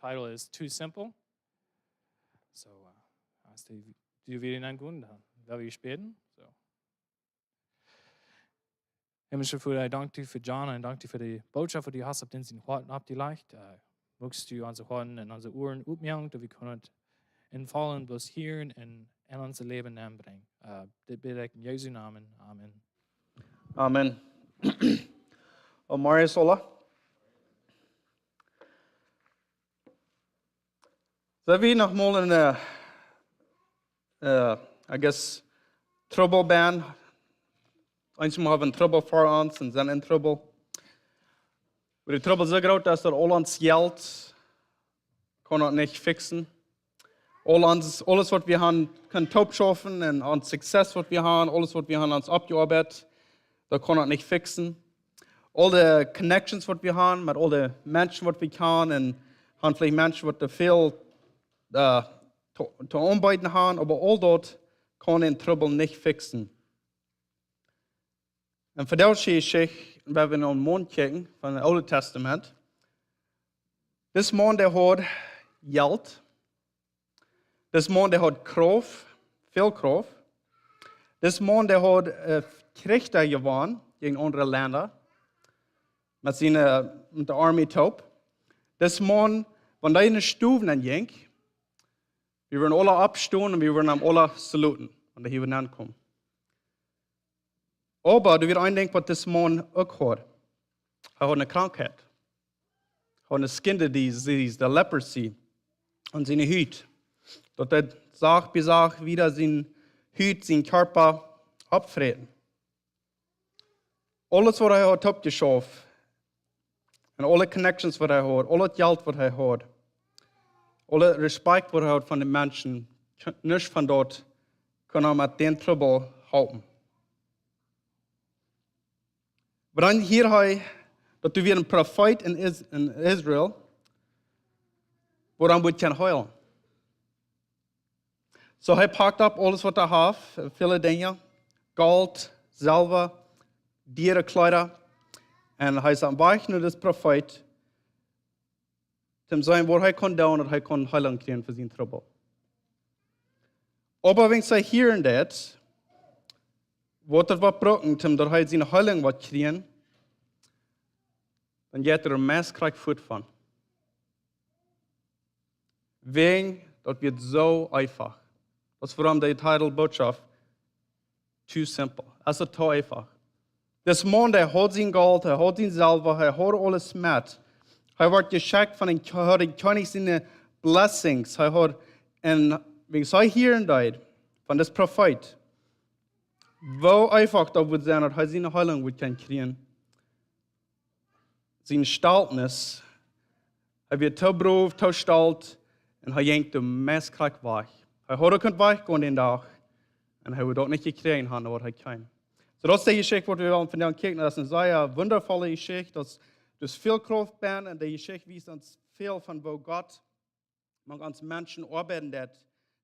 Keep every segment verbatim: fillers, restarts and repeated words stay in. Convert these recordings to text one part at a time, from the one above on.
Title is Too Simple. So, uh, aus du, du wieder in Grund, dann werden wir später. So. Himmlischer Voda, ekj dank die fa John un dank die fa de Botschaft, waut du hast opp dän sien Hoat oppjelajcht. Uh, muchst du onse Hoaten un onse Uaren opmoaken, daut wie kjennen enn vollen bloos hieren un enn ons Läwen nenbrinjen. Uh, dit bäd ekj enn Jesu Nomen. Amen. Amen. Omari Sola. Sent wie noch mol enn, uh, uh, I guess, Trubbel bennen? Eenjemol haben Trubbel ver ons un sent enn Trubbel. Wua de Trubbel soo groot es, daut aul ons Jelt kaun daut nich fixen. Aul ons, aules, waut wie haben, kjennen toopschaufen un ons Success, waut wie haben, aules, waut wie haben ons oppjeoabeit, daut kaun daut nich fixen. Aul de Connections, waut wie haben, met aul de Menschen, waut wie kjanen, un haben veleicht Menschen, waut too väl, uh, to, to aunbeeden haben, oba aul daut kaun dän Trubbel nich fixen. Un fa dise Jeschicht, wan wie no eenen Maun kjikjen von daut Oole Tastament. Dis Maun, dee haud Jelt. Dis Maun, dee haud Krauft, väl Krauft. Dis Maun, dee haud, uh, Kjrich jewonnen jäajen aundre Lenda. Met siene, met de Army toop. Dis Maun, wan dee enne Stow nenjinkj, wie wudden aula oppstonen un wie wudden am aula saluten, wan dee hia nenkjeem. Oba doa wia een Dinkj, waut dis Maun uk haud. Hee haud eene Krankheit. Hee haud eene skin disease, de leprosy, aun siene Hut. Daut hee Sach bie Sach wada siene Hut, sienen Kjarpa oppfräten. Aules, waut hee haud oppjeschauft, un aule Connections, waut hee haud, aul daut Jelt, waut hee haud, aule Respekt, waut hee haud von de Menschen, nuscht von daut kunn am met dän Trubbel halpen. Oba dan hieed hee, daut doa wia een Profeet enn Is-, enn Israel, waut am wudd kjennen heelen. So, hee pakt opp aules, waut hee haud, väle Dinja, Golt, Selwa, diere Kjleeda, un hee es oppem Wajch no dän Profeet, toom seenen, waut hee kunn doonen, daut hee kunn Heelunk kjrieen fa sienen Trubbel. Oba wan hee hia enn daut, waut hee wudd brucken, toom daut hee siene Heelunk wudd kjrieen, dan jeit hee meist krakjt fuat von. Wäajen daut wia soo eefach. Daut es wuarom de Titel Botschaft Too Simple. Daut es too eefach. Dis Maun, dee haud sien Golt, hee haud sien Selwa, hee haud aules met. Hee wort jeschekjt von dän Kj-, haud dän Kjennich siene Blessings. Hee haud, un wan hee hia enn daut, von dän Profeet, woo eefach daut wudd sennen, daut hee siene Heelunk wudd kjennen kjrieen. Siene Stoltnis, hee wia too brow, too stolt, un hee jinkj doa meist krakjt wajch. Hee haud uk kunt wajchgonen dän Dach, un hee wudd daut nich jekjräajen haben, waut hee kjeem. So, daut es de Jeschicht, waut wie wellen vondoag kjikjen. Daut es eene sea wundafolle Jeschicht. Daut es, daut es väl Krauft bennen, un de Jeschicht wiest ons väl von woo Gott mank ons Menschen oabeiden deit,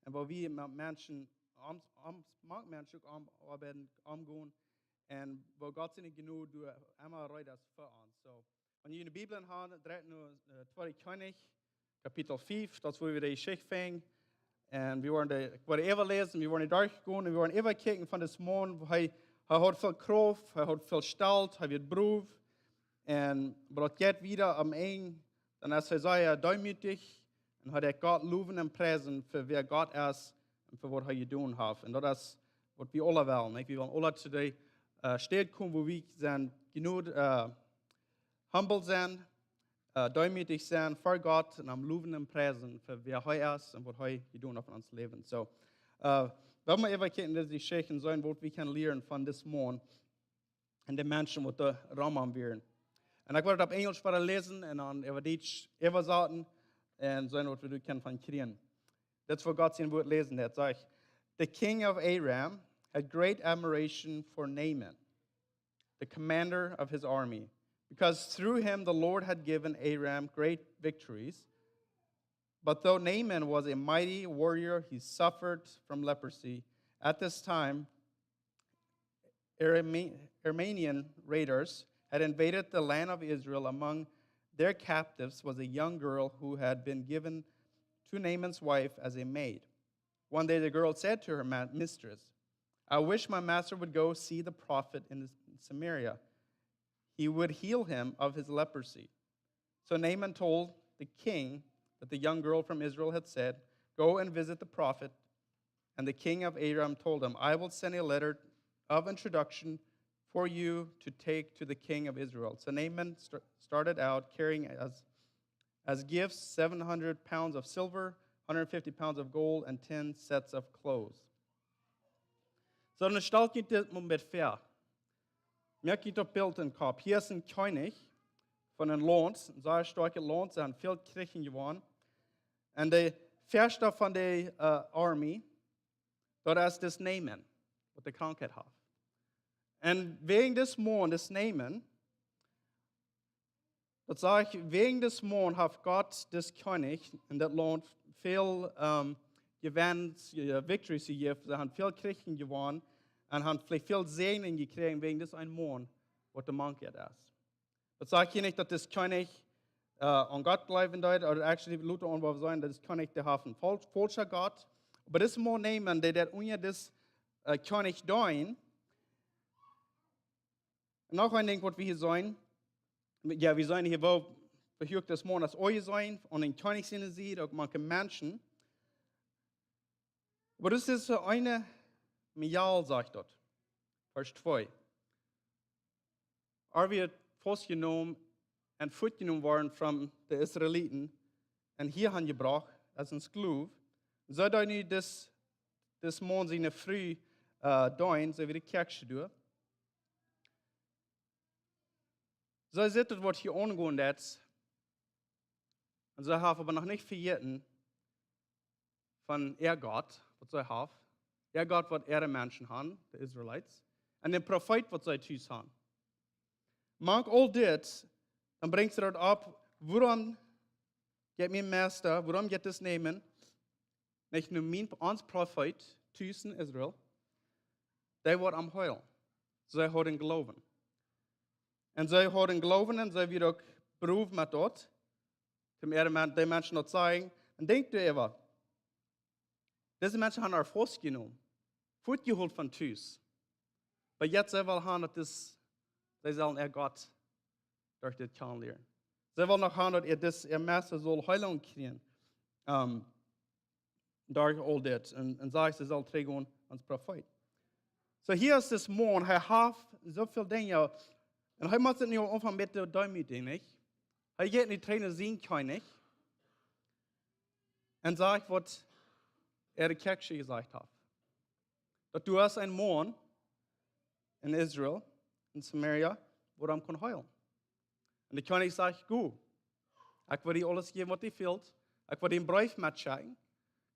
un woo wie met Menschen om, om, mank Menschen uk om, oabeiden, omgonen, un woo Gott siene Jnod doa emma reed es fa ons. So, wan jie june Bibel haben, dreit no, äh, Tweede Kjennichs, Kapitel fief, daut es, wua wie de Jeschicht fangen. Un wie woaren de, ekj woa äwaläsen, wie woaren doa derchgonen, un wie woaren äwakjikjen von dis Maun, woo hee, hee haud väl Krauft, hee haud väl Stolt, hee wia brow. Un, oba daut jeit wieda aum Enj, dan es hee sea deemootich un hee deit Gott lowen un priesen fa wäa Gott es un fa waut hee jedonen haft. Un daut es waut wie aula wellen, nich? Wie wellen aula to de, äh, Städ komen, wua wie sent jnod-, äh, humble sennen, äh, deemootich sennen ver Gott un am lowen un priesen fa wäa hee es un waut hee jedonen haft enn ons Läwen. So, äh, well wie mau äwakjikjen dise Jeschicht un seenen, waut wie kjennen lieren von dis Maun un de Menschen, waut doa rom am wieren. Un ekj woa daut opp Enjlisch wieda läsen un dan äwa Dietsch äwasaten un seenen, waut wie doa kjennen von kjrieen. Daut es, wua Gott sien Wort läsen deit, sajcht: "The king of Aram had great admiration for Naaman, the commander of his army, because through him the Lord had given Aram great victories. But though Naaman was a mighty warrior, he suffered from leprosy. At this time, Arame-, Aramean raiders had invaded the land of Israel among their captives was a young girl who had been given to Naaman's wife as a maid. One day the girl said to her ma- mistress, "I wish my master would go see the prophet in Samaria. He would heal him of his leprosy." So Naaman told the king that the young girl from Israel had said, "Go and visit the prophet." And the king of Aram told him, "I will send a letter of introduction for you to take to the king of Israel." So Naaman st- started out carrying as, as gifts seven hundred pounds of silver, one hundred fifty pounds of gold, and ten sets of clothes. So, dan stalt junt dit Moment ver. Moakt junt daut Bilt em Kopp. Hia es een Kjennich von een Launt, een sea stoakjet Launt, see han väl Kjrich jewonnen. Un de Väascht von de äh, Army, daut es dis Naaman, waut de Krankheit haft. Un wäajen dis Maun, dis Naaman, daut sajcht, wäajen dis Maun haft Gott dis Kjennich en daut Launt väl ähm, Jewenns, äh, Victories jejäft. See han väl Kjrich jewonnen un han veleicht väl Säajen jekjräajen wäajen dis een Maun, waut de Krankheit es. Daut sajcht hia nich, daut dis Kjennich äh, aun Gott jleewen deed, ooda actually lota aun, wua wie seenen, daut dis Kjennich, dee haft een fal- faulscha Gott. Oba dis Maun Naaman, dee deed unja dis äh, Kjennich deenen. Un noch een Dinkj, waut wie hia seenen, jo, wie seenen hia woo, wie hia dis Maun aus Oje seenen, aun dän Kjennich siene Sied, uk mank de Menschen. Oba daut es soo een Mejal, sajcht daut. Varsch twee. Ar wia faustjenomen un fuatjenomen worden von de Israeliten un hia han jebrocht aus een Sklow. Soo deed nu dis, dis Maun siene Fru äh, deenen, soo aus de Kjäakjsche deit. Soo sitt daut, waut hia aungonen deit. Un see haft oba noch nich vejäten von äa Gott, waut see haft. Äa Gott, waut äare Menschen han, de Israelites. Un dän Profeet, waut see tus han. Mank aul dit, dan brinjt see daut opp, wuarom jeit mien Meista, wuarom jeit dis Naaman, nich no mien, ons Profeet, tus en Israel, dee woat am heelen. See hauden Gloowen. Un see hauden Gloowen un see wieren uk proowt met daut. Toom äare Men-, de Menschen daut sajen. Un denkjt doaräwa. Dise Menschen han ar faustjenomen. Fuatjehoolt von tus. Oba jie sellen wellen han, daut dis, see sellen äa Gott derch dit kjanen lieren. See wellen noch han, daut äa dis, äa Meista saul Heelunk kjrieen. Ähm, derch aul dit. Un, un sajcht, see saul trigjgonen aun dän Profeet. Soo, hia es dis Maun, hee haft soo väl Dinja. Un hee mott nu aunfangen met de Deemoot, nich? Hee jeit nu trigj no sien Kjennich. Un sajcht, waut äa de Kjäakjsche jesajcht haft. Daut doa es een Maun en Israel, en Samaria, waut am kaun heelen. Un de Kjennich sajcht, go, ekj woa die aules jäwen, waut die fält. Ekj woa die een Breef metschekjen.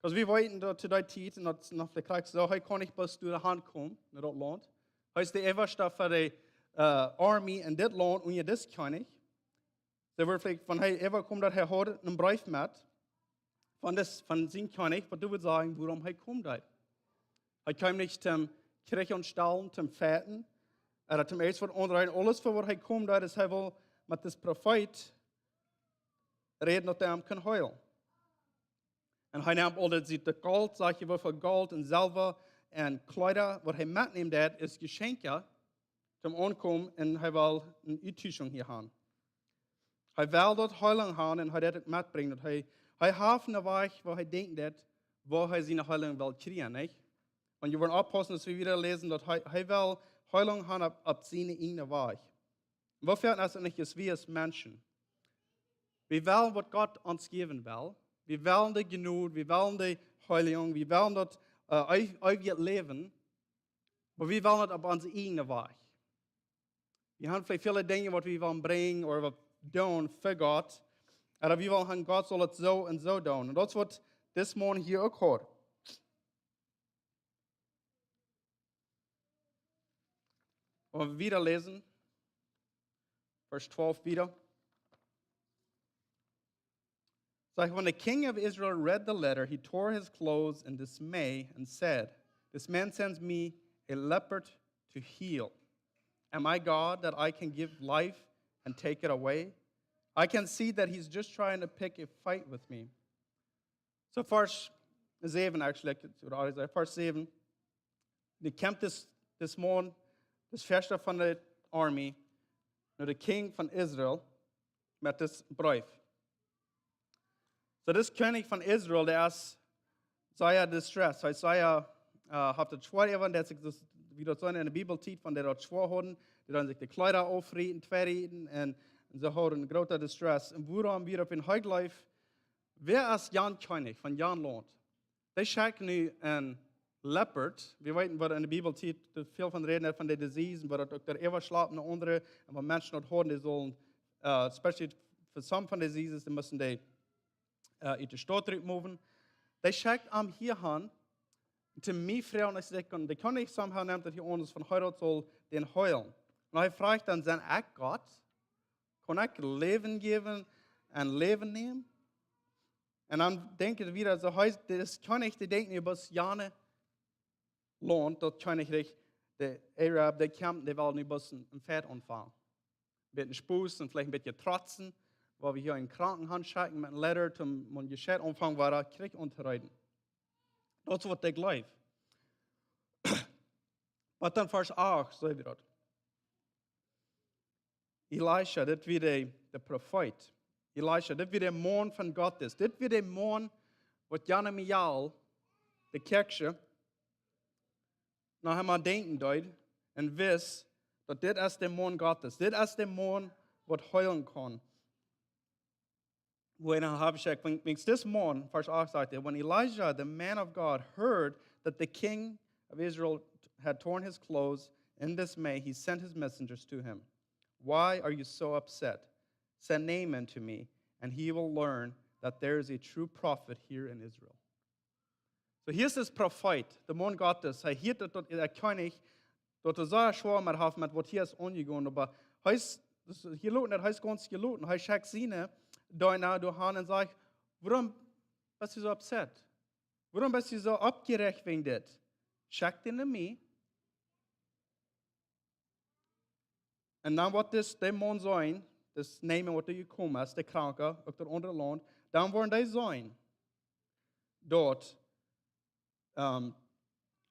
Wiels wie weeten, daut to dee Tiet, un daut es noch de Krakjt soo, hee kaun nich bloos derch de Haunt komen no daut Launt. Hee es de Äwaschta fa de äh, Army en dit Launt, unja dis Kjennich. See wort veleicht, wan hee äwa kjeem, daut hee haud een Breef met von dis, von sien Kjennich, waut doa wudd sajen, wuarom hee kjeem doa. Hee kjeem nich toom Kjrich aunstalen, toom fighten, ooda toom irjent waut aundret. Aules, fa waut hee kjeem doa, es hee wull met dis Profeet räden, daut hee am kunn heelen. Un hee neem aul dit, daut Golt, sajcht hia, woo väl Golt un Selwa un Kjleeda, waut hee metnemt, daut es Jeschenkja, toom aunkomen, un hee well eene Utüschunk hia han. Hee well daut Heelunk han un hee deit et metbrinjen, daut hee, hee haft een Wajch, woo hee denkjt, daut, woo hee siene Heelunk well kjrieen, nich? Un jie woaren oppaussen, aus wie wieda läsen, daut hee, hee well Heelunk han opp, opp sienen eejnen Wajch. Woo foaken es et nich, aus wie aus Menschen, wie wellen, waut Gott ons jäwen well. Wie wellen de Jnod, wie wellen de Heiligung, wie wellen daut äh, eew-, eewjet Läwen. Oba wie wellen et opp onsen eejnen Wajch. Wie han veleicht väle Dinja, waut wie wellen brinjen ooda waut doonen fa Gott. Ooda wie wellen han, Gott saul et soo un soo doonen. Un daut es, waut dis Maun hia uk haud. Wan wie wieda läsen, Varsch twalf wieda. Sajcht, when the king of Israel read the letter, he tore his clothes in dismay and said, "This man sends me a leopard to heal. Am I God that I can give life and take it away? I can see that he's just trying to pick a fight with me. So Varsch säwen, actually, I could, or I say Varsch säwen. Nu kjemt dis, dis Maun, dis Väascha von de Army, no de King von Israel, met dis Breef. So, dis Kjennich von Israel, dee es sea distressed. Hee es sea, äh, haft et schwoa äwa, daut sikj dis, wie daut soo enne Bibeltiet, von dee daut schwoa hauden, dee dan sikj de Kjleeda aufrieten, tweirieten, un, un see hauden eene groote distress. Un wuarom wia opp een Heiljeef, wäa es jan Kjennich von jan Launt? Dee schekjt nu een Leopard. Wie weeten, waut enne Bibeltiet väl von räden, von de disease, un waut daut uk doa äwaschlapen, de aundre, un waut Menschen daut hauden, dee sullen, äh, especially fa some von de diseases, dee musten dee, äh, ut de Staut rutmoven. Dee schekjt am hia han, to mie froagen, es ekj kunn, dee kunn nich somehow nämen, daut hia aundasch von Herod saul dän heelen. Un hee fruach dan, sie ekj Gott? Kaun ekj Läwen jäwen un Läwen nämen? Un dan denkjt hee wada, soo hee, dis Kjennich, dee denkjt nu bloos, jane Launt, daut Kjennichrikj, de Arab, dee kjemt, dee wellen nu bloos een, een Feit aunfangen. Een bät Spos un veleicht een bät trotzen, wua wie hia een Krankenhus schekjen met een Leiter, om, om jescheit aunfangen, wada Kjrich auntoreeden. Daut es waut ekj jleew. Waut dan Varsch acht, soo wie daut. Elisha, dit wia de, de Profeet. Elisha, dit wia de Maun von Gott es. Dit wia de Maun, waut Jeremia, de Kjäakjsche, no am denkjen deed un wist, daut dit es de Maun Gott es. Dit es de Maun, waut heelen kaun. Wua hab ekj, when, when this morning, Varsch acht sajcht, when Elijah, the man of God, heard that the king of Israel had torn his clothes in dismay, he sent his messengers to him. Why are you so upset? Send Naaman to me, and he will learn that there is a true prophet here in Israel. So hia es dis Profeet, de Maun Gottes. Hee hieet daut, daut de Kjennich, daut hee sea schwoa met haft met waut hia es aunjegonen, oba hee es, daut es hia loten, daut hee es gaunz jeloten. Hee schekjt siene Deena doa han un sajcht: "Wuarom best du soo upset? Wuarom best du soo oppjeräacht wäajen dit? Schekj dän no mie." Un dan woat dis, de Maun seenen, dis Naaman waut doa jekomen es, de Kranka, uk daut aundre Launt, dan woaren dee seenen, daut, ähm,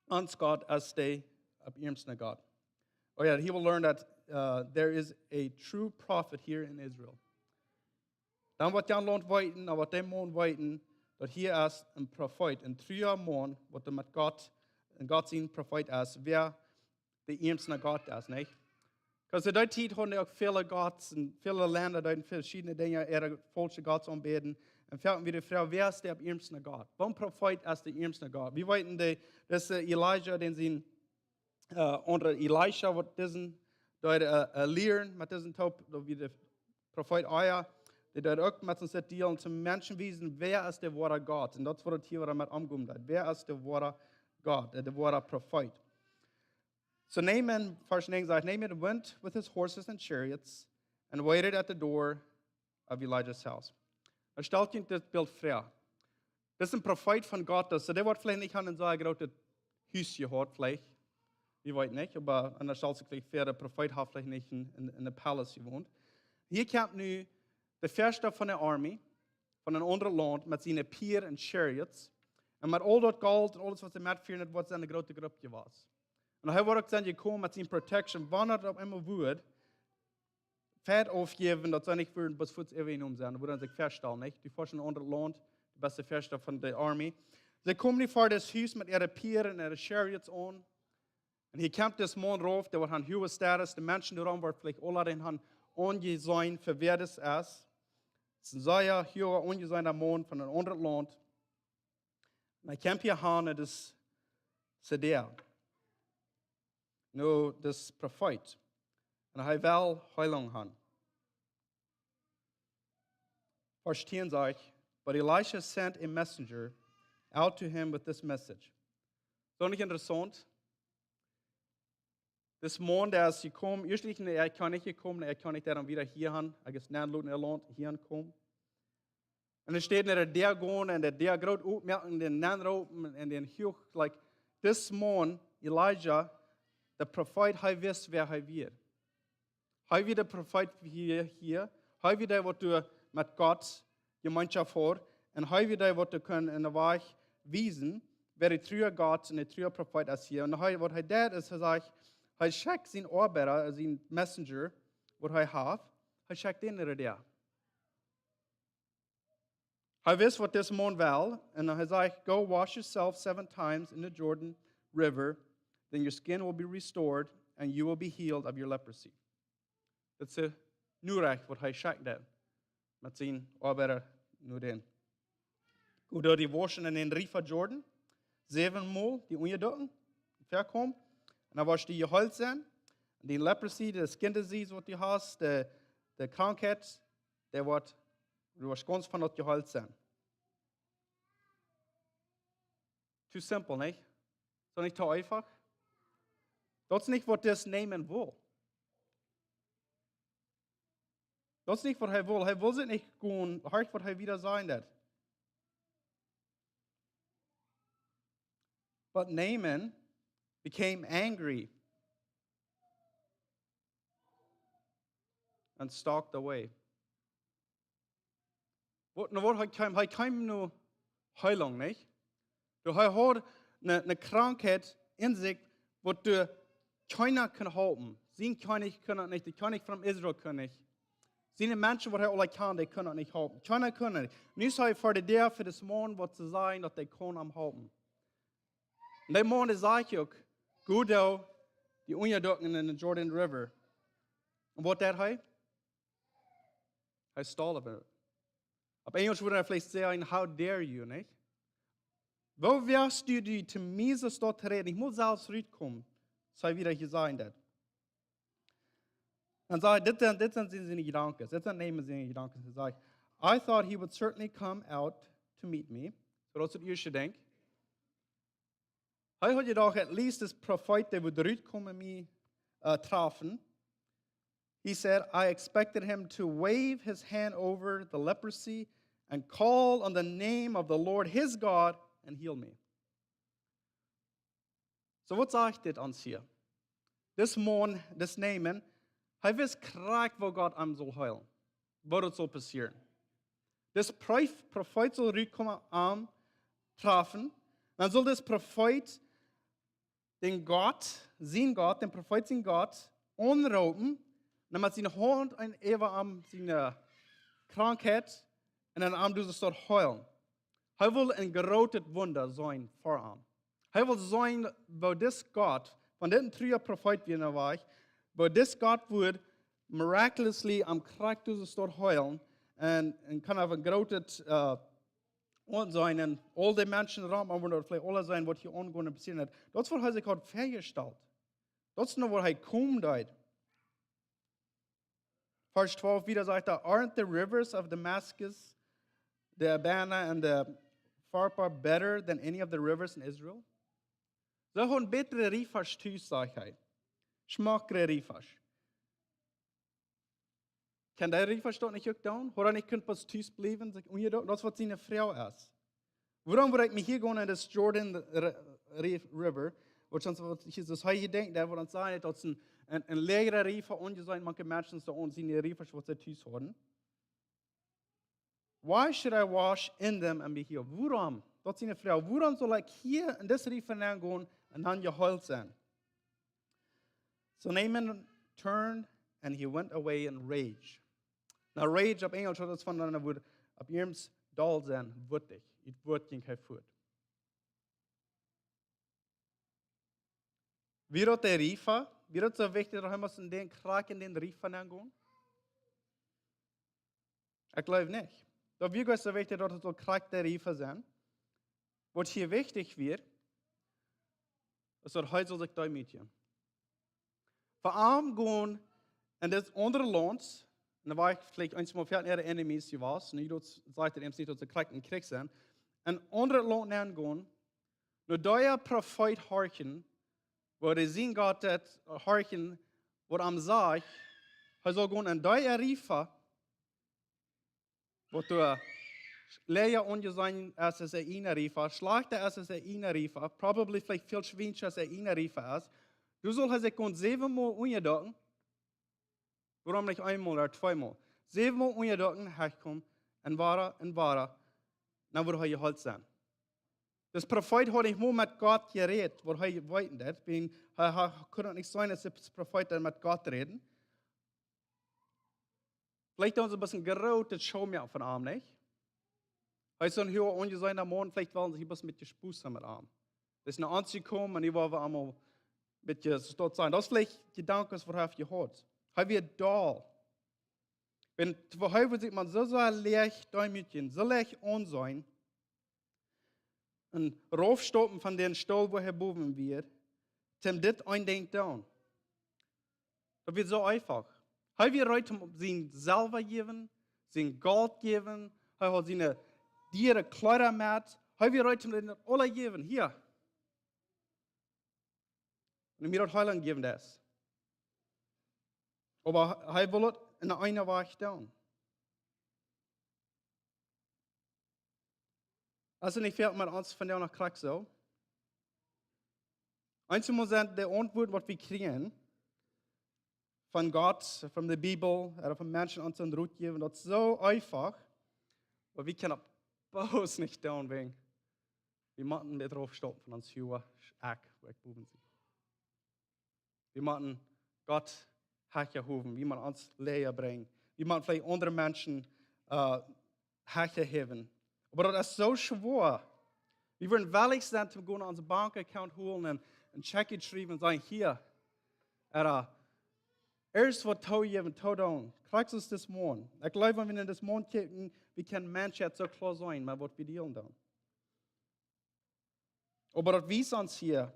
ons Gott es de opp iernst ne Gott. Oh yeah, he will learn that, uh, there is a true prophet here in Israel. Dan woat jan Launt weeten, dan woat de Maun weeten, daut hia es een Profeet, een trua Maun, waut doa met Gott, een Gott sien Profeet es, wäa de iernst ne Gott es, nich? 'Cause to dee Tiet hauden dee uk väle Gotts un väle Lenda, dee hauden veschiedne Dinja, äare faulsche Gotts aunbäden. Un foaken wia de Froag, wäa es de opp iernst ne Gott? Waut Profeet es de iernst ne Gott? Wie weeten, de, daut es, äh, Elijah, dän sien, äh, aundre Elisha, waut disen, dee, äh, äh, lieren met disen toop, daut wia de Profeet Elia, dee deed uk met ons dit dealen, to Menschen wiesen, wäa es de woare Gott. Un daut es waut hia wada met aunkomen deed. Wäa es de woare Gott, äh, de woare Profeet? So Naaman, Varsch näajen sajcht, Naaman went with his horses and chariots and waited at the door of Elijah's house. Dan stalt junt dit Bilt väa. Daut es een Profeet von Gott, daut, soo dee woat veleicht nich aun een soo grootet Hus jehaut, veleicht. Wie weeten nich, oba aundasch aus ekj veleicht väa, de Profeet haft veleicht nich en, en, en de Palace jewont. Hia kjemt nu de Väascha von de Army, von een aundret Launt, met siene Pieren un Chariots. Un met aul daut Golt un aules waut see metfieren, daut woat sennen eene groote Grupp jewast. Un hee woat uk sennen jekomen met siene Protection, wan et opp eemol wudd Feit aufjäwen, daut see nich wudden bat fuaz äwajenomen sennen, wudden sikj faststalen, nich? Dee Väascha von een aundret Launt, de beste Väascha von de Army. See komen nu ver daut Hus met äare Pieren un äare Chariots aun. Un hia kjemt dis Maun rauf, dee woat han huage Status, de Menschen doaromm woat veleicht aula dän han aunjeseenen fa wäa dis es. Daut es een sea huage aunjeseena Maun von een aundret Launt. Un hee kjemt hia han, daut es Seder. Nu, daut es Profeet. Un hee well Heilunk han. Varsch tieen sajcht: "But Elisha sent a messenger out to him with this message." Soo nich interessaunt? Dis Maun, dee es jekomen, ieeschtlich, ekj kaun nich jekomen, ekj kaun nich dan wada hia han, ekj es nich en Launt, hia aunkomen. Un hee steit no de Däa gonen un de Däa groot opmoaken, dän nenroopen un dän huach, like, dis Maun, Elijah, de Profeet, hee wist wäa hee wia. Hee wia de Profeet hia, hia. Hee wia dee, waut doa met Gott Jemeenschoft haud. Un hee wia dee, waut doa kunn en de Wajch wiesen, wäa de true Gott un de true Profeet es hia. Un hee, waut hee deed, es, hee sajcht, hee schekjt sienen Oabeida, sienen Messenger, waut hee haft, hee schekjt dän no de Däa. Hee wist, waut dis Maun well, un hee sajcht, "Go wash yourself seven times in the Jordan River, then your skin will be restored, and you will be healed of your leprosy." Daut es de Norecht, waut hee schekjt deed met sienen Oabeida no dän. Go doa die wauschen en dän Riefa Jordan, säwen mol die unjadukjen, väakomen, un dan woascht du jeheelt sennen. Un dee leprosy, de skin disease, waut du hast, de, de Krankheit, dee woat, du woascht gaunz von daut jeheelt sennen. Too simple, nich? Soo nich too eefach? Daut es nich, waut dis Naaman well. Daut es nich, waut hee well. Hee well sikj nich gonen, horch, waut hee wieda sajen deed. But Naaman became angry and stalked away. Waut, no waut, hee kjeem, hee kjeem no Heilunk, nich? Doa hee haud ne, ne Krankheit en sikj, waut doa kjeena kunn halpen. Sien Kjennich kunn daut nich, de Kjennich von Israel kunn nich. Siene Menschen, waut hee aula kjand, dee kunnen daut nich halpen. Kjeena kunn nich. Nu es hee ver de Däa fa dis Maun, waut to sajen, daut dee kunn am halpen. Un dee Maun, dee säd uk, "Go doa die unjadukjen en de Jordan River." Un waut deed hee? Hee stolperd. Opp Enjlisch wudd hee veleicht sajen, "How dare you," nich? "Woo woascht du die to mie soo stoakj räden? Ekj mott selfst rutkomen," soo aus hee daut jesajcht haud. Dan säd hee, dit sent, dit sent siene, siene Jedanken, dit sent Naaman siene Jedanken. Hee säd, "I thought he would certainly come out to meet me." Soo daut es daut ieeschte Dinkj. Hee haud jedocht, at least dis Profeet, dee wudd rutkomen, mie, uh, trafen. He said, "I expected him to wave his hand over the leprosy and call on the name of the Lord his God and heal me." Soo, waut sajcht dit ons hia? Dis Maun, dis Naaman, hee wist krakjt, woo Gott am sull heelen. Woo daut sull passieren. Dis Prof-, Profeet sull rutkomen, am trafen. Dan sull dis Profeet dän Gott, sien Gott, dän Profeet sien Gott, aunroopen, dan met siene Haunt en äwa am siene Krankheit, un dan am dise Staut heelen. Hee wull een grootet Wunda seenen fa am. Hee wull seenen, woo dis Gott, von dit een trua Profeet wia en de Wajch, woo dis Gott wudd miraculously am krakjt dise Staut heelen, un, un kaun hee een grootet, uh, aunseenen, un aul de Menschen rom am wudden daut veleicht aula seenen, waut hia aungonen un passieren haud. Daut es waut hee sikj haud väajestalt. Daut es no waut hee komen deed. Varsch twalf wieda sajcht hee, "Aren't the rivers of Damascus, the Abana and the Pharpar better than any of the rivers in Israel?" See hauden bätre Riefasch tus, sajcht hee. Schmockre Riefasch. Kaun dee Riefasch daut nich uk doonen? Haud hee nich kunt bloos tus bliewen, sikj unjadukjen? Daut es waut siene Froag es. Wuarom wudd ekj mie hia gonen en dis Jordan Ri-, Ri-, River, waut soo waut hia, soo aus hee hia denkjt, daut wudd ons sajen, daut es een, een, een läajra Riefa, onjeseenen mank de Menschen, soo aus siene Riefasch, waut see tus hauden. "Why should I wash in them and be healed?" Wuarom? Daut es siene Froag. Wuarom saul ekj hia en dis Riefa nengonen un dan jeheelt sennen? So Naaman turned and he went away in rage. Nu, rage opp Enjlisch, daut es von, dan wudd opp Ierms doll sennen, wutich. Daut Wuat jinkj hee fuat. Wia daut de Riefa? Wia daut soo wichtich, daut hee must en dän, krakjt en dän Riefa nengonen? Ekj jleew nich. Daut wia goanich soo wichtich, daut et soo krakjt de Riefa sennen. Waut hia wichtich wia, es daut hee sull sikj deemootjen. Fa am gonen en dit aundre Launt, un doa wia ekj veleicht eemol fa äare Enemies jewast, nu daut sajcht daut eemol nich, daut see krakjt em Kjrich sent, en aundret Launt nengonen, no dee Profeet horchen, woo dee sien Gott daut horchen, waut am sajcht, hee saul gonen en dee Riefa, waut doa läaja onjeseenen es aus äa ieejna Riefa, schlajchta es aus äa ieejna Riefa, probably veleicht väl schwienscha aus äa ieejna Riefa es. Doa saul hee sikj gonen säwen mol unjadukjen. Wuarom nich eemol ooda tweemol? Säwen mol unjadokjen, hechkomen, un wada un wada, dan wudd hee jeheelt sennen. Dis Profeet haud nich mol met Gott jerät, waut hee weeten deed. Wiels hee, hee kunn daut nich sennen, aus de Profeet dan met Gott räden. Veleicht dan soo een bät groote Show moaken von am, nich? Hee es soon hua aunjeseena Maun, veleicht wellen see hia een bät Spos haben met am. Daut es no ons jekomen un hia woaren wie aulemol een bät soo sennen. Daut es veleicht Jedanken, waut hee haft jehaut. Hee wia doll. Wan, wua hee wudd sikj mau soo, soo leicht deemootjen, soo leicht aunseenen, un raufstoten von dän Stool, wua hee bowen wia, om dit een Dinkj doonen. Daut wia soo eefach. Hee wia reed om sien Selwa jäwen, sien Golt jäwen, hee haud siene diere Kjleeda met, hee wia reed om daut aules jäwen, hia. Un mie daut Heilunk jäwen deed. Oba hee wull daut en eene Wajch doonen. Aus et nich väl met ons vondoag noch krakjt soo. Eenjemol sent de Auntwuaten, waut wie kjrieen von Gott, von de Bibel, ooda von Menschen ons een Rot jäwen, daut es soo eefach, oba wie kjennen daut bloos nich doonen, wäajen wie motten daut raufstoten von ons hua Akj, wua ekj bowen sie. Wie motten Gott hecha howen, wie motten ons Läwen brinjen. Wie motten veleicht aundre Menschen, äh, hecha häwen. Oba daut es soo schwoa. Wie wudden wellich sennen, to gonen, onse Bankaccount holen un een Check schriewen un sajen, hia, ooda, ieescht waut to jäwen, to doonen. Krakjt soo aus dis Maun. Ekj jleew, wan wie en dis Maun kjikjen, wie kjennen Menschen soo kloa seenen, met waut wie dealen doonen. Oba daut wiest ons hia,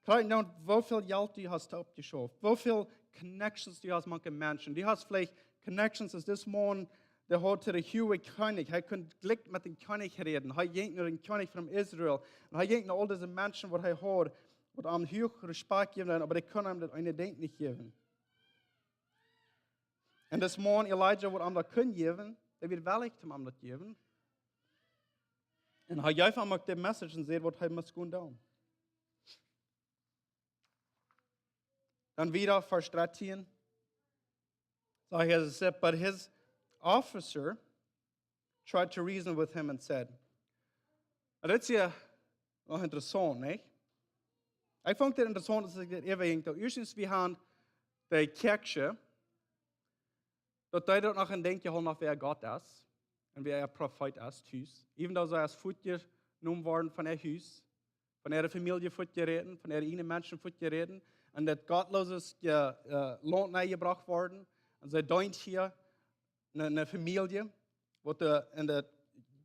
krakjt nu, woo väl Jelt du hast oppjeschauft, woo väl Connections du hast mank de Menschen. Du hast veleicht Connections, aus dis Maun, dee haud de huage Kjennich. Hee kunn jlikj met dän Kjennich räden. Hee jinkj no dän Kjennich von Israel. Un hee jinkj no aul dise Menschen, waut hee haud, waut am huach Respakjt jäwen, oba dee kunnen am daut eene Dinkj nich jäwen. Un dis Maun Elija, waut am daut kunn jäwen, dee wia wellich, om am daut jäwen. Un hee jeef am uk de Message un säd, waut hee must gonen doonen. Dan wieda, Varsch dartieen. So he said, but his officer tried to reason with him and said, un dit es hia noch interessaunt, nich? Ekj funk dit interessaunt, aus ekj dit äwajinj. Daut ieeschtens, wie haben de Kjäakjsche, daut dee daut noch een Dinkj jeholpen haft, wäa Gott es un wäa äa Profeet es, tus. Even though see es fuatjenomen worden von äa Hus, von äare Famielje fuatjeräten, von äare ieejne Menschen fuatjeräten, un daut gottloose, äh, Launt nenjebrocht worden, un see deent hia ne, ne Famielje, waut de, en de,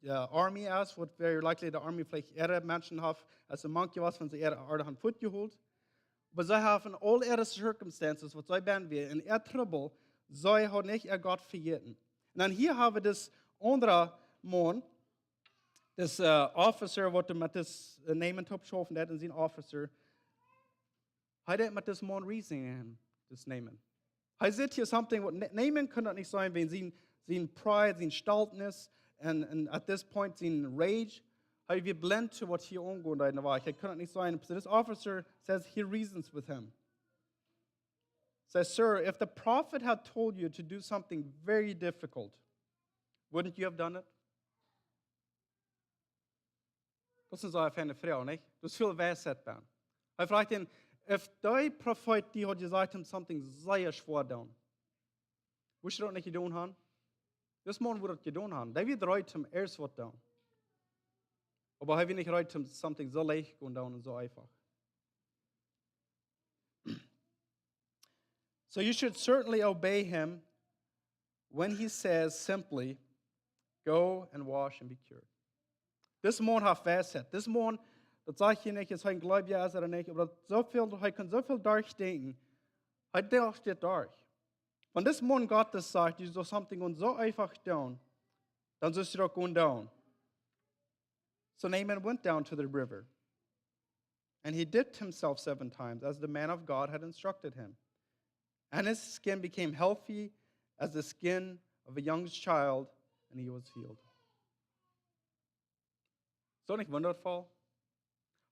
äh, Army es, waut very likely de Army veleicht äare Menschen haft, aus see mank jewast, wan see äare Oaden haben fuatjehoolt. Oba see haben aul äare circumstances, waut see bie wia, en äa Trubbel, see haud nich äa Gott vejäten. Un dan hia haben wie dis aundra Maun, dis, äh, Officer, waut met dis, äh, Naaman toop schaufen deed, un sien Officer, hee deed met dis Maun reasoning, dis Naaman. Hee säd hia something, waut Na-, Naaman kunn daut nich seenen, wäajen sien, sien pride, sien Stoltnis, un, un at this point sien rage. Hee wia blint to waut hia aungonen deed, oba hee kunn daut nich seenen. So this officer says he reasons with him. Says, sir, if the prophet had told you to do something very difficult, wouldn't you have done it? Daut es eene sea feine Froag, nich? Daut es väl Weisheit bie. Hee froagt am, if dee Profeet die haud jesajcht, om something sea schwoa doonen, wurscht du daut nich jedonen haben? Dis Maun wudd daut jedonen haben. Dee wia reed om ieescht waut doonen. Oba hee wia nich reed om something soo leicht gonen doonen un soo eefach. So you should certainly obey him when he says simply, go and wash and be cured. Dis Maun haft Weisheit. Dis Maun, daut saj ekj nich, aus hee een Gleubja es ooda nich, oba daut soo väl, hee kunn soo väl derchdenkjen. Hee docht dit derch. Wan dis Maun Gott daut sajcht, du saust something gonen soo eefach doonen, dan saust du daut gonen doonen. So Naaman went down to the river, and he dipped himself seven times, as the man of God had instructed him. And his skin became healthy as the skin of a young child, and he was healed. Es daut nich wundaboa?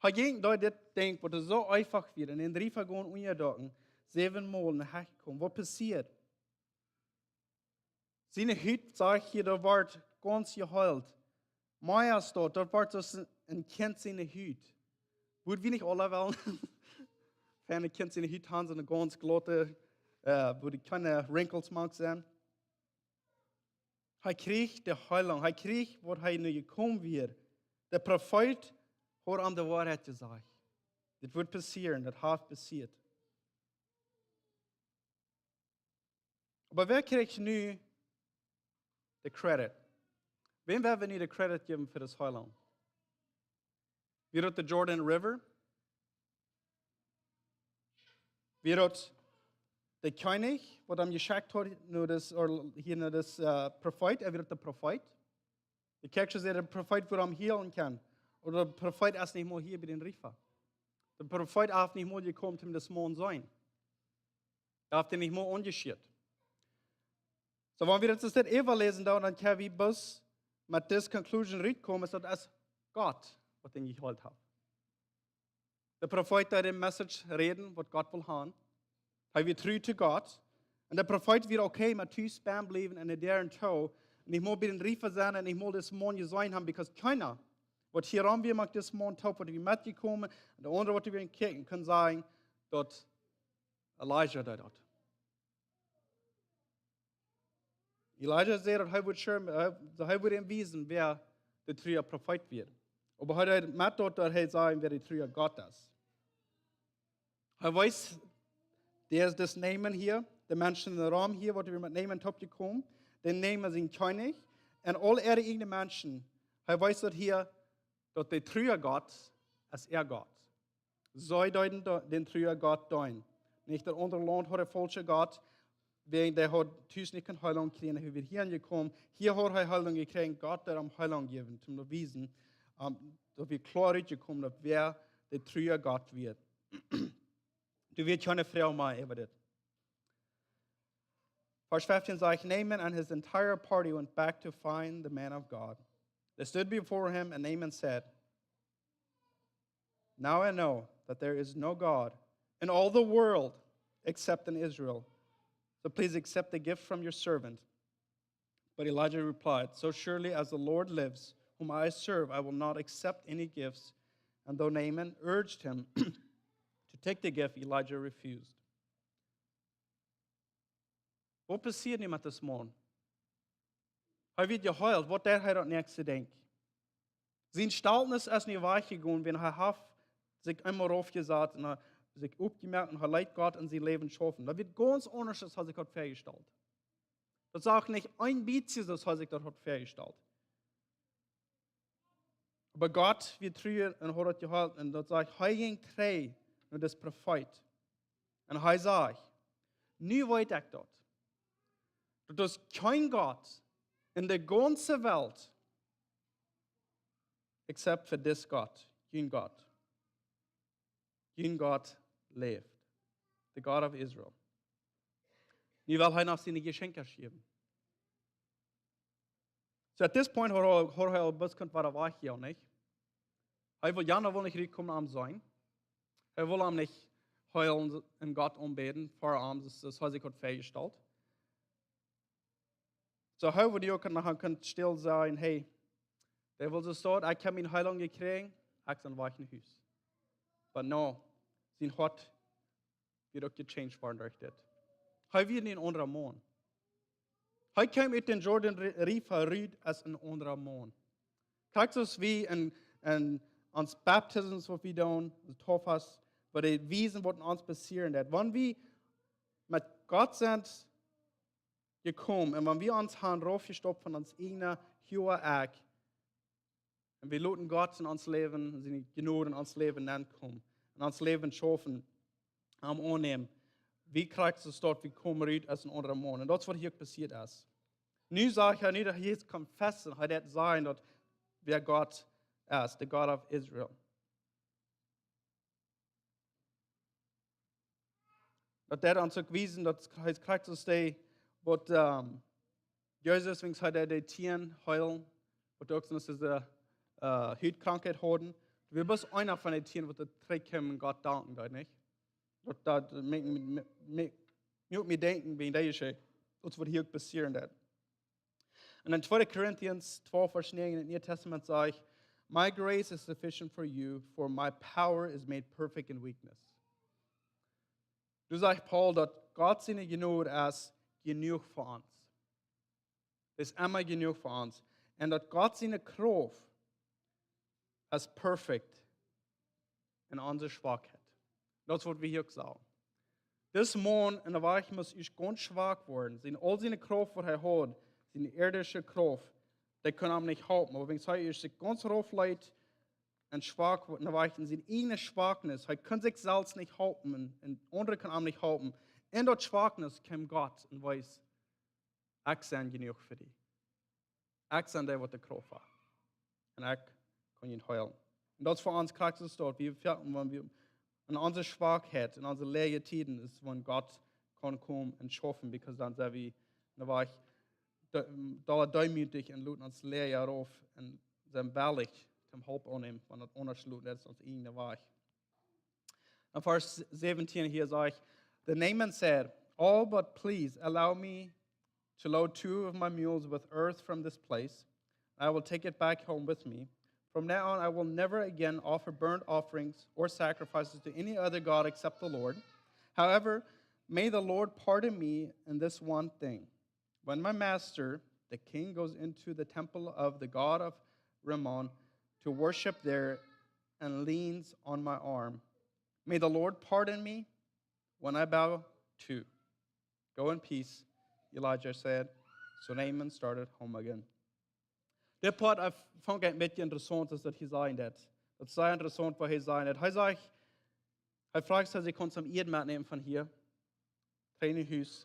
Hee jinkj derch dit Dinkj, waut soo eefach wia, un en dee Riefa gonen unjadokjen, säwen mol un hechkomen. Waut passieet? Siene Hut, saj ekj hia, daut woat gaunz jeheelt. Mea es daut, daut woat soo aus een Kjint siene Hut. Wudd wie nich aula wellen fa een Kjint siene Hut han, soone gaunz glaute, äh, wua kjeene wrinkles mank sent? Hee kjrieech de Heilunk, hee kjrieech waut hee nu jekomen wia. De Profeet haud am de Woarheit jesajcht. Dit woat passieren, daut haft passieet. Oba wäa kjrieech nu de Credit? Wäm woa wie nu de Credit jäwen fa de Heilunk? Wia daut de Jordan River? Wia daut de Kjennich, waut am jeschekjt haud no dis, or hia no dis, äh, Profeet? Ea wia daut de Profeet? De Kjennich säd, de Profeet wudd am heelen kjennen. Oba de Profeet es nich mol hia bie dän Riefa. De Profeet es nich mol jekomen, om dis Maun seenen. Hee haft am nich mol aunjeschieet. Soo, wan wie daut soo äwaläsen, dan, dan kjenn wie bloos met dise Conclusion rutkomen, es daut es Gott, waut am jeheelt haft. De Profeet deed de Message räden, waut Gott wull han. Hee wia tru to Gott. Un de Profeet wia okay met tus bleiwen bliewen un de Däaren too. Un nich mol bie dän Riefa sennen un nich mol dis Maun jeseenen haben, because kjeena, waut hia rom wia, met dis Maun toop, waut wia metjekomen, un de aundre, waut wia kjikjen, kunn sajen, daut Elija deed daut. Elija säd, daut hee wudd sure, hee, daut hee wudd am wiesen, wäa de true Profeet wia. Oba hee deed met daut, daut hee sach, wäa de true Gott es. Hee wees, dee es dis Naaman hia, de Menschen em Rum hia, waut wia met Naaman toopjekomen, dän Naaman sien Kjennich, un aul äare ieejne Menschen. Hee wees daut hia, daut de true Gott es äa Gott. See deeden do-, dän truen Gott deenen. Nich daut aundre Launt haud een faulschen Gott, wäajen dee haud tus nich kjeene Heilunk jekjräajen, hee wia hia jekomen. Hia haud hee Heilunk jekjräajen, Gott deed am Heilunk jäwen, om to wiesen, ähm, daut wia kloa rutjekomen, daut wäa de true Gott wia. Doa wia kjeene Froag mea äwa dit. Verse fifteen says, Naaman and his entire party went back to find the man of God. They stood before him, and Naaman said, Now I know that there is no God in all the world except in Israel. So please accept the gift from your servant. But Elijah replied, So surely as the Lord lives, whom I serve, I will not accept any gifts. And though Naaman urged him to take the gift, Elijah refused. Waut passieet nu met dis Maun? Hee woat jeheelt, waut deed hee daut näakjste Dinkj? Sien Stoltnis es nu wajchjegonen, wan hee haft sikj eemol raufjesat un hee sikj oppjemoakt un hee leet Gott en sien Läwen schaufen. Daut wia gaunz aundasch, aus hee sikj haud väajestalt. Daut sach nich een bät soo aus hee sikj daut haud väajestalt. Oba Gott wia tru un haud daut jeheelt. Un daut sajcht, hee jinkj trigj no dän Profeet. Un hee sajcht, nu weet ekj daut. Daut es kjeen Gott en de gaunze Welt, except for this God, jun Gott. Jun Gott läft. The God of Israel. Nu well hee noch siene Jeschenkja jäwen. So at this point haud hee, haud hee aul bloos kunt wieda wajch, jo nich? Hee wull, Jana wull nich rutkomen aun am sennen. Hee wull am nich heelen un Gott aunbäden, ver am, soo aus hee sikj haud väajestalt. So hee wudd uk noch kjennen stell sennen, hey, dee wull soo staut, ekj hab miene Heilunk jekjräajen, ekj sie wajch no Hus. But no, sien Hoat wia uk jechanged worden derch dit. Hee wia nu een aundra Maun. Hee kjeem ut dän Jordan Ri-, Riefa rut aus een aundra Maun. Krakjt soo aus wie en, en ons Baptisms, waut wie doonen, de Taufas, wua dee wiesen, waut en ons passieren deit. Wan wie met Gott sent jekomen un wan wie ons han raufjestopt von ons ieejnet huaget Ekj, un wie loten Gott en ons Läwen, siene Jnod en ons Läwen nenkomen, en ons Läwen schaufen, am aunnämen. Wie krakjt soo staut, wie komen rut aus een aundra Maun. Un daut es waut hia passieet es. Nu sajcht hee, nu daut hee es confessing, hee deit sajen daut wäa Gott es, the God of Israel. Daut deit ons uk wiesen, daut hee krakjt soo steit, waut, ähm, Jesus, wan hee deed de tieen heelen, waut uk soo aus dise, äh, Hutkrankheit hauden. Wie bloos eena von de tieen, waut doa trigjkjeem un Gott danken deed, nich? Daut, daut moakt mie, mie, mie, mie denkjen, wan dee es, daut waut hia uk passieren deit. Und in Zweiter Korintians twalf, Vers negen in New Testament sag ich, "My grace is sufficient for you, for my power is made perfect in weakness." Du sagst, Paul, daut Gott seine Gnade es genug für uns. Es immer genug für uns. Und daut Gott seine Kraft es perfekt in onse Schwakheit. Daut es, waut wie hia uk sagen. Dis Maun en de Wajch must ieescht gaunz schwak woaren. Sien, aul siene Krauft, waut hee haud, siene irdische Krauft, dee kunn am nich halpen. Oba wan hee ieescht sikj gaunz rauf leet un schwak woat, en de Wajch en siene ieejne Schwaknis, hee kunn sikj selfst nich halpen un, un aundre kunnen am nich halpen. En daut Schwaknis kjeem Gott un wees: "Ekj sie jenuach fa die. Ekj sie dee, waut de Krauft haft. Un ekj kaun die heelen." Un daut es fa ons krakjt soo, daut wie, wan wie en onse Schwakheit, en onse läaje Tieden es, wan Gott kaun komen un schaufen, because dan sent wie en de Wajch, doa deemootich un loten ons läaje rauf un sent wellich toom Help aunnämen, wan daut aundasch loopt, daut es ons ieejne Wajch. In Vers seventeen hia sag ich, "Then Naaman said, 'Oh, but please allow me to load two of my mules with earth from this place. I will take it back home with me. From now on, I will never again offer burnt offerings or sacrifices to any other god except the Lord. However, may the Lord pardon me in this one thing. When my master, the king, goes into the temple of the god of Rimmon to worship there and leans on my arm, may the Lord pardon me when I bow too. Go in peace,' Elijah said." So Naaman started home again. Dit Poat, äh, funk ekj een bät interessaunt, aus daut hia sajen deit. Daut es sea interessaunt, waut hee sajen deit. Hee sajcht, hee fruach, aus hee kunn some Ieed metnämen von hia, trigj no Hus,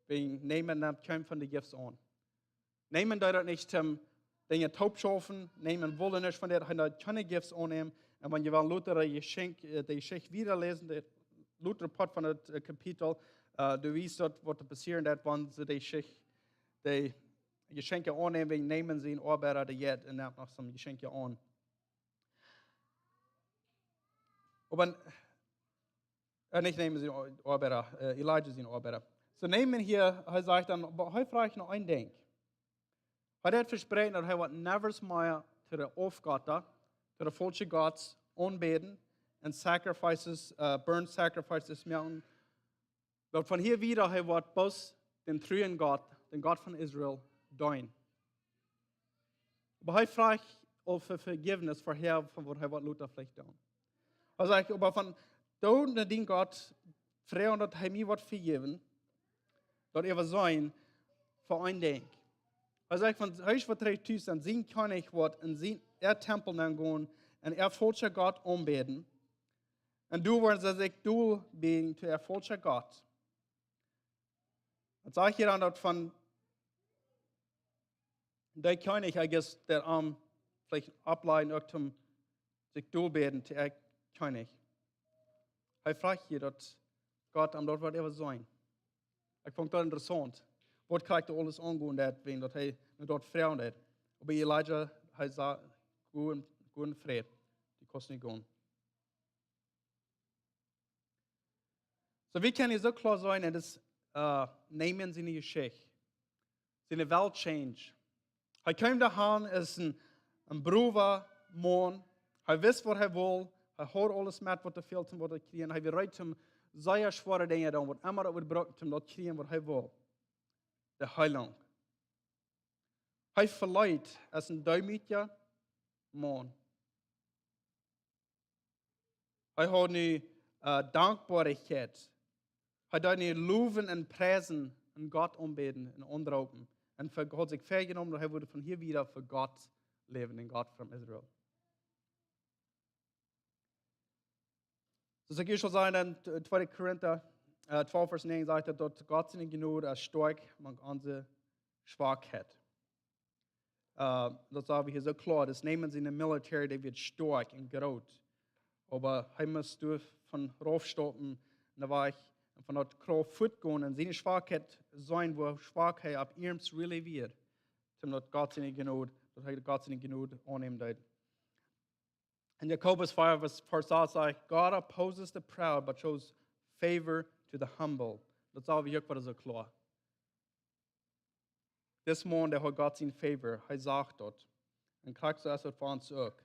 wäajen Naaman nemt kjeene von de Gifts aun. Naaman deed daut nich toom Dinja toopschaufen, Naaman wull nich von dit, hee deed kjeene Gifts aunnämen. Un wan jie wellen lota de Jeschenkj, äh, de Jeschicht wieda läsen, de lotre Poat von daut, äh, Kapitel, äh, du siehst daut, waut doa passieren deit, wan see de Jeschicht, de Jeschenkja aunnämen, wäajen Naaman sien Oabeida, dee jeit un nemt noch some Jeschenkja aun. Oba, äh, nich Naaman sien Oa-, Oabeida, äh, Elijah sien Oabeida. So Naaman hia, hee sajcht dan, oba hee fruach no een Dinkj. Hee haft vesproaken, daut hee woat never mea to de Aufgotta, to de faulsche gods aunbäden un sacrifices, äh, burnt sacrifices moaken. Daut von hia wieda hee woat bloos dän truen Gott, dän Gott von Israel, deenen. Oba hee fruach aul fa forgiveness verhäa von waut hee woat lota veleicht doonen. Hee sajcht, oba von doonen no dän Gott, froagen, daut hee mie woat vejäwen, daut äwa sien, fa een Dinkj. Hee sajcht, von hee woat trigj tus sennen, sien Kjennich woat en sien, äa Tempel nengonen un äa faulscha Gott aunbäden. Un doa woaren see sikj dol bäden to äa faulscha Gott. Daut sajcht hia dan, daut von de Kjennich, I guess, daut am veleicht oppleiden uk toom sikj dol bäden to äa Kjennich. Hee fruach hia, daut Gott am daut woat äwa sien. Ekj funk daut interessaunt, waut krakjt aules aungonen deit, wäajen daut hee no daut fruach deit. Oba Elijah, hee säd: "Go en, go en Fräd, du kaust nu gonen." So, wie kjennen hia soo kloa seenen, un daut es, äh, Naaman siene Jeschicht. Siene Welt change. Hee kjeem doa aun aus een, een browa Maun. Hee wist, waut hee wull. Hee haud aules met, waut hee fäld, om waut to kjrieen. Hee wia reed, om sea schwoare Dinja to doonen, waut emma daut wudd brucken, om daut kjrieen, waut hee wull. De Heilunk. Hee veleet aus een deemootja Maun. Hee haud nu, äh, Dankboakjeit. Hee deed nu lowen un priesen un Gott aunbäden un aunroopen. Un fa, haud sikj väajenomen, daut hee wudd von hia wieda fa Gott läwen, dän Gott von Israel. Soo aus ekj ieescht aul säd, en Tweede Korinta, äh, twalf Vers näajen sajcht daut, daut Gott siene Jnod es stoakj mank onse Schwakheit. Äh, daut sach wie hia soo kloa, daut Naaman siene military, dee wia stoakj un groot. Oba hee must doa von rauf stoppen, en de Wajch, un von daut Krauft fuatgonen, un siene Schwakheit seenen, woo schwak hee opp iernst really wia, om daut Gott siene Jnod, daut hee Gott siene Jnod aunnämen deed. En Jakobus vea, Varsch, Varsch sas sajcht: "God opposes the proud, but shows favor to the humble." Daut sach wie uk wada soo kloa. Dis Maun, dee haud Gott sien Favor, hee sach daut. Un krakjt soo es daut fa ons uk.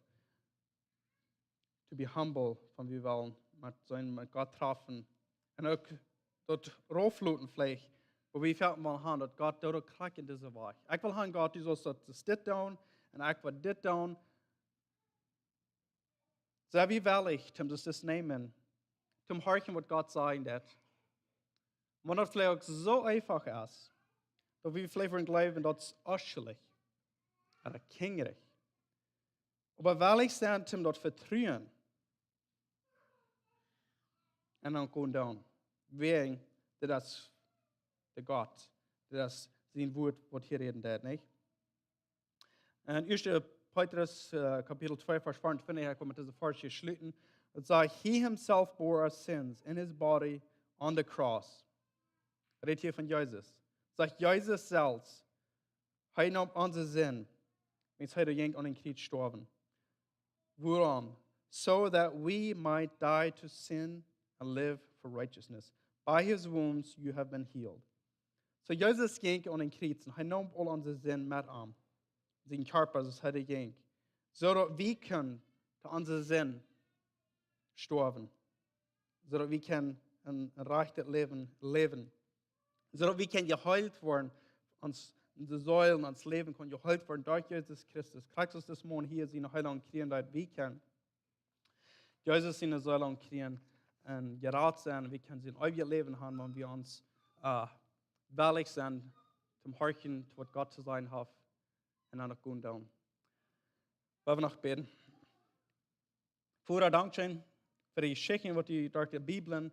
To be humble, wan wie wellen met, sien, met Gott trafen. Un uk daut raufloten veleicht, wua wie foaken wellen han, daut Gott doa uk krakjt en dise Wajch. Ekj well han, Gott, du saust daut, daut dit doonen, un ekj well dit doonen. Sent wie wellich, om daut to nämen, to horchen, waut Gott sajen deit? Wan daut veleicht uk soo eefach es, daut wie veleicht wudden jleewen, daut es oschullich, ooda kjinjrich. Oba wellich sennen, om daut vetruen un dan gonen doonen. Wäajen, dit es de Gott, dit es sien Wort, waut hia räden deit, nich? En Ieeschte Petrus, äh, Kapitel twee, Varsch veeruntwintich, ekj well met dise Varsch schluten. Daut sajcht, "He himself bore our sins in his body on the cross." Rät hia von Jesus. Sajcht Jesus selfst, hee neem onse Sind, wiels hee doa jinkj aun daut Kjriez stoawen. Wuarom? "So that we might die to sin and live for righteousness. By his wounds you have been healed." Soo Jesus jinkj aun daut Kjriez un hee neem aul onse Sind met am. Sien Kjarpa, soo aus hee doa jinkj. Soo daut wie kjennen to onse Sind stoawen. Soo daut wie kjennen een, een rajchtet Läwen läwen. Soo daut wie kjennen jeheelt woaren, ons, onse Seel, ons Läwen kaun jeheelt woaren derch Jesus Christus. Krakjt soo aus dis Maun hia siene Heelunk kjrieen deed, wie kjennen Jesus siene Heelunk kjrieen un jerat sennen, wie kjennen sien eewjet Läwen han, wan wie ons, äh, wellich sent, to horchen, to waut Gott to sajen haft, un dan uk gonen doonen. Well wie noch bäden? Voda, dankscheen fa de Jeschichten, waut du derch de Bibel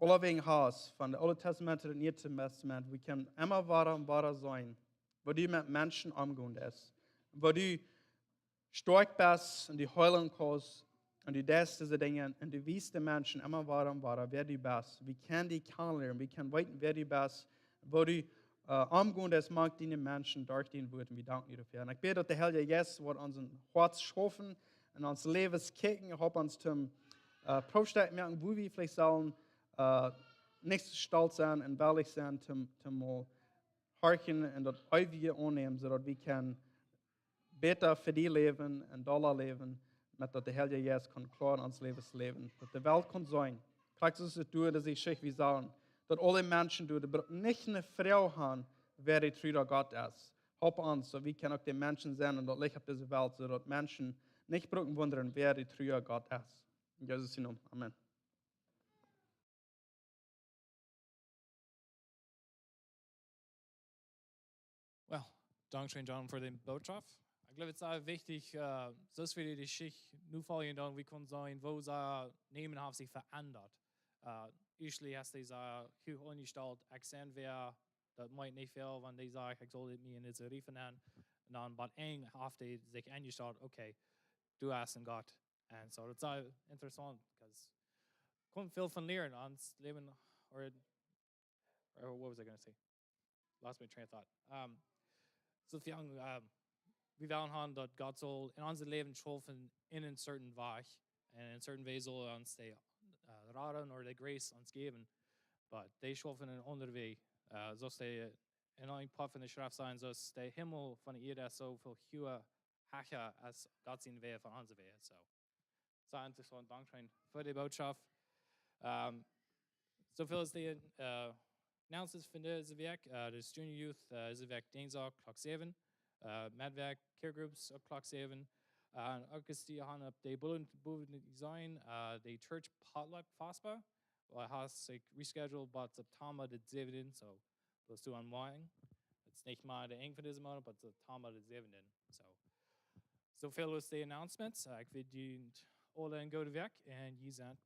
aulawäajen hast, von daut Oole Tastament bat daut Niee Tastament. Wie kjennen emma wada un wada seenen, woo du met Menschen omgonen deist. Woo du stoakj best un du heelen kaust un du deist dise Dinja un du wiest de Menschen emma wada un wada, wäa du best. Wie kjennen die kjanen lieren, wie kjennen weeten, wäa du best, woo du, äh, omgonen deist mank diene Menschen derch dien Wort. Un wie danken die doafäa. Un ekj bäd, daut de Heilje Jeist woat aun ons Hoat schaufen un ons Läwen kjikjen, halp ons toom, äh, Proowstekj moaken, wua wie veleicht sellen, äh, nich soo stolt sennen un wellich sennen, toom, toom mol horchen un daut eewje aunnämen, soo daut wie kjennen bäta fa die läwen un dolla läwen, met daut de Heilje Jeist kaun kloa en ons Läwen läwen. Daut de Welt kaun seenen. Krakjt soo aus et doa, daut ekj säd, wie sellen, daut aule Menschen doa, dee bruken nich eene Froag han, wäa de trua Gott es. Halp ons, soo daut wie kjennen uk de Menschen sennen un daut Licht opp dise Welt, soo daut Menschen nich bruken wundren, wäa de trua Gott es. En Jesus sien Nomen. Amen. Well, dankscheen, John, fa de Botschaft. Ekj jleew, et es sea wichtich, äh, soo aus wie de Jeschicht nu foljen, dan wie kjennen seenen, woo sien Läwen haft sikj veendat. Äh, usually haft hee sikj huach aunjestalt, ekj sie wäa, daut meent nich väl, wan hee sajcht, ekj saul dit mie en dise Riefen aun. Un dan bie Enj haft hee sikj enjestalt, okay, du hast een Gott. Un soo, daut es sea interessaunt, because kaun väl von lieren, ons Läwen, or, or what was I gonna say? Lost my train of thought. Um, soo väl, um, wie wellen han, daut Gott saul en ons Läwen schaufen en een certain Wajch. Un en een certain way saul hee ons de, äh, Jnod or de Grace ons jäwen. But dee schaufen en een aundren Wajch. Äh, soo aus de, en een poa von de Schreft sajen, soo aus de Himmel von de Ieed es soo väl huach, hecha aus Gott siene Wäaj von onse Wäaj. Soo. Sea interessaunt, dankscheen fa de Botschaft. Ähm, soo väl aus de, äh, announcements von dise Wäakj. Äh, de Junior Youth, äh, dise Wäakj Dinjsdach, Klock säwen. Äh, Medwäakj, Care Groups, uk Klock säwen. Äh, un uk es dee han opp de Bulletin, Bulletin jeseenen, äh, de Church Potluck Vesper. Well, haft sikj rescheduled, but September de säwende, soo, daut es aun morjen. Et es nich mea de Enj von dise Moonat, but September de säwende. Soo, soo väl aus de Announcements. Äh, ekj wensch junt aule eene goode Wäakj un jie sent